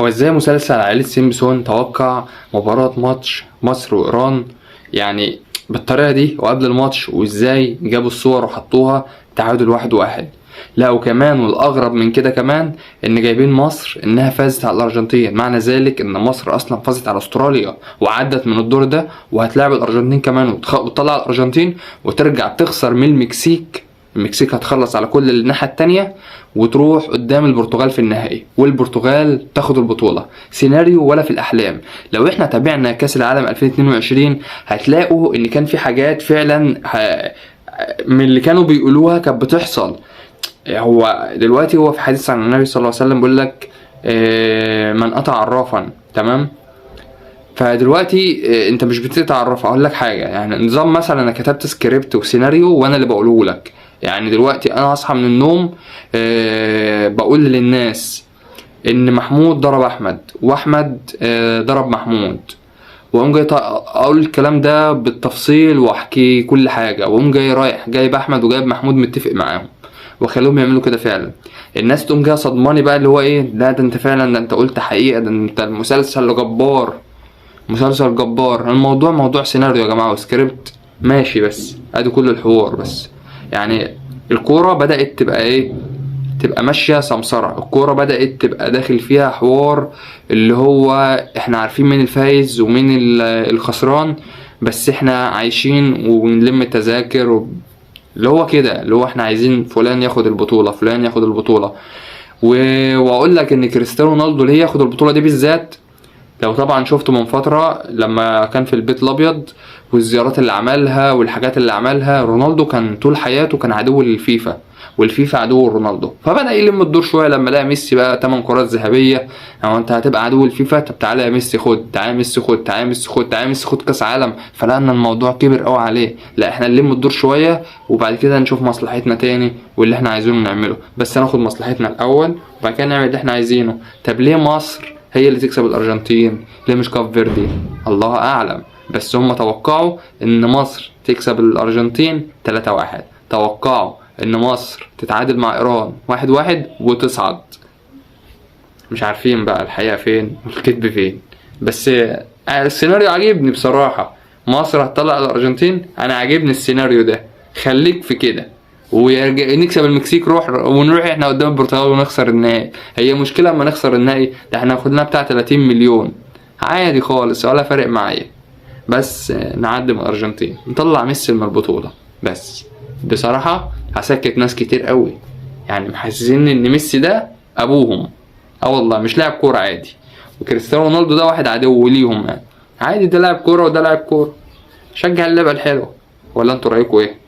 هو ازاي مسلسل عائلة سيمبسون توقع مباراة ماتش مصر وإيران يعني بالطريقة دي وقبل الماتش، وازاي جابوا الصور وحطوها تعادل 1-1؟ لا وكمان والأغرب من كده كمان إن جايبين مصر إنها فازت على الأرجنتين، معنى ذلك إن مصر أصلا فازت على أستراليا وعدت من الدور ده وهتلاعب الأرجنتين كمان وتطلع الأرجنتين وترجع تخسر من المكسيك. المكسيك هتخلص على كل الناحية التانية وتروح قدام البرتغال في النهائي والبرتغال تاخد البطولة. سيناريو ولا في الأحلام. لو احنا تابعنا كأس العالم 2022 هتلاقوا ان كان في حاجات فعلا من اللي كانوا بيقولوها كانت بتحصل. هو دلوقتي هو في حديث عن النبي صلى الله عليه وسلم بيقول لك من قطع عرافا، تمام؟ فدلوقتي انت مش بتتعرف. اقول لك حاجة، يعني نظام مثلا انا كتبت سكريبت وسيناريو وانا اللي بقوله لك. يعني دلوقتي انا هصحى من النوم بقول للناس ان محمود ضرب احمد واحمد ضرب محمود، واقوم جاي اقول الكلام ده بالتفصيل واحكي كل حاجة، واقوم جاي رايح جايب احمد وجايب محمود متفق معاهم واخليهم يعملوا كده فعلا. الناس تقوم جاية صدماني بقى، اللي هو ايه ده انت فعلا، ده انت قلت حقيقة، ده انت المسلسل جبار، مسلسل جبار. الموضوع موضوع سيناريو يا جماعة وسكريبت ماشي، بس ادي كل الحوار. بس يعني الكورة بدأت تبقى ايه، تبقى ماشية سمسرة. الكورة بدأت تبقى داخل فيها حوار اللي هو احنا عارفين مين الفايز ومين الخسران، بس احنا عايشين ونلم التذاكر اللي هو كده، اللي هو احنا عايزين فلان ياخد البطولة، فلان ياخد البطولة. واقول لك ان كريستيانو رونالدو ليه ياخد البطولة دي بالذات؟ لو طبعا شفته من فترة لما كان في البيت الأبيض والزيارات اللي عملها والحاجات اللي عملها، رونالدو كان طول حياته كان عدو للفيفا والفيفا عدو رونالدو، فبدأ يلم الدور شوية لما لقى ميسي بقى 8 كرات ذهبية. هو انت هتبقى عدو الفيفا؟ طب تعالى يا ميسي خد، تعالى يا ميسي خد، تعالى يا ميسي خد، تعالى يا ميسي خد كاس عالم. فلقى ان الموضوع كبر قوي عليه، لا احنا نلم الدور شوية وبعد كده نشوف مصلحتنا تاني واللي احنا عايزينه نعمله، بس ناخد مصلحتنا الأول وبعد كده نعمل اللي احنا عايزينه. طب ليه مصر هي اللي تكسب الأرجنتين؟ ليه مش كاب فيردي؟ الله أعلم، بس هم توقعوا إن مصر تكسب الأرجنتين 3-1، توقعوا إن مصر تتعادل مع إيران 1-1 وتصعد. مش عارفين بقى الحقيقة فين والكذب فين، بس السيناريو عاجبني بصراحة. مصر هتطلع الأرجنتين، أنا عاجبني السيناريو ده، خليك في كده. ويرجع نكسب المكسيك، روح ونروح احنا قدام البرتغال ونخسر النهائي. هي مشكلة اما نخسر النهائي ده احنا هناخد لنا بتاع 30 مليون عادي خالص ولا فارق معايا، بس نعدي من الأرجنتين، نطلع ميسي من البطولة. بس بصراحة هسكت ناس كتير قوي، يعني محسسين ان ميسي ده ابوهم. اه والله مش لاعب كورة عادي، وكريستيانو رونالدو ده واحد عدو ليهم يعني عادي، ده لاعب كورة وده لاعب كورة. شجع اللعبة الحلوة، ولا انتوا رأيكم ايه؟